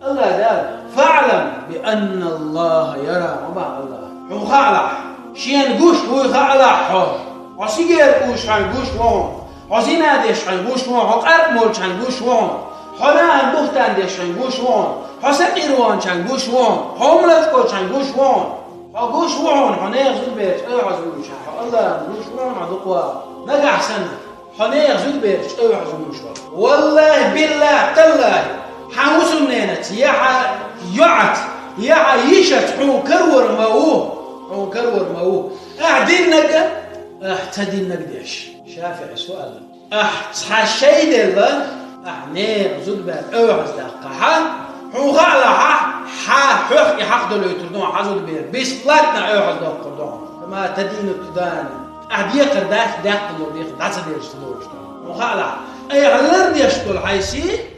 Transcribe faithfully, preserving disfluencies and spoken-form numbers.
Аллах Дала: «فاعلم بأن الله يرى», ма боху Аллах. Хьуна хаалахь, шена гуш вуй хаалахь хьо. Хьо сигера кхуьуш хьайна гуш ву хьуна. Хьо зина деш хьайна гуш ву хьуна. Хьо къаркъа молуш хьайна гуш ву хьуна. Хьо нахана буьхтан деш хьайна гуш ву хьуна. Хьо сакъерван хьайна гуш ву хьуна. Хьо хӀума лачкъош хьайна гуш ву хьуна. Хьо гуш ву хьуна, хьо нехан зудабераш тӀе хьожуш ву хьуна. Хьо Аллахьна гуш ву хьуна, хьо дукха ву. Нагахь санна хьо нехан зудабераш тӀе хьожуш ву хьуна. Валлахи, биллахи, таллахи, хьан хӀусамненаца, я хьан йоӀаца, я хьан йишица хьуна карор ма ву. Хьуна карор ма ву. Ахь диннарг, ахь ца диннарг деш. ШафиӀис аьлла: ахь цхьа шай делла, ахь нехан зудабер оьгӀаздаккхахь, хьуна хаалахь, хьан хьоьх и хьакъ долуьйтур ду хьан зудабер, бесплатно оьгӀаздоккхур ду хьуна. Ма тадину тудан. Ахь декхар дац, декхар долу декхар дӀа ца делча ца долуш ду хьуна. Хьуна хаалахь, айхьа лардеш долу хьайн сий,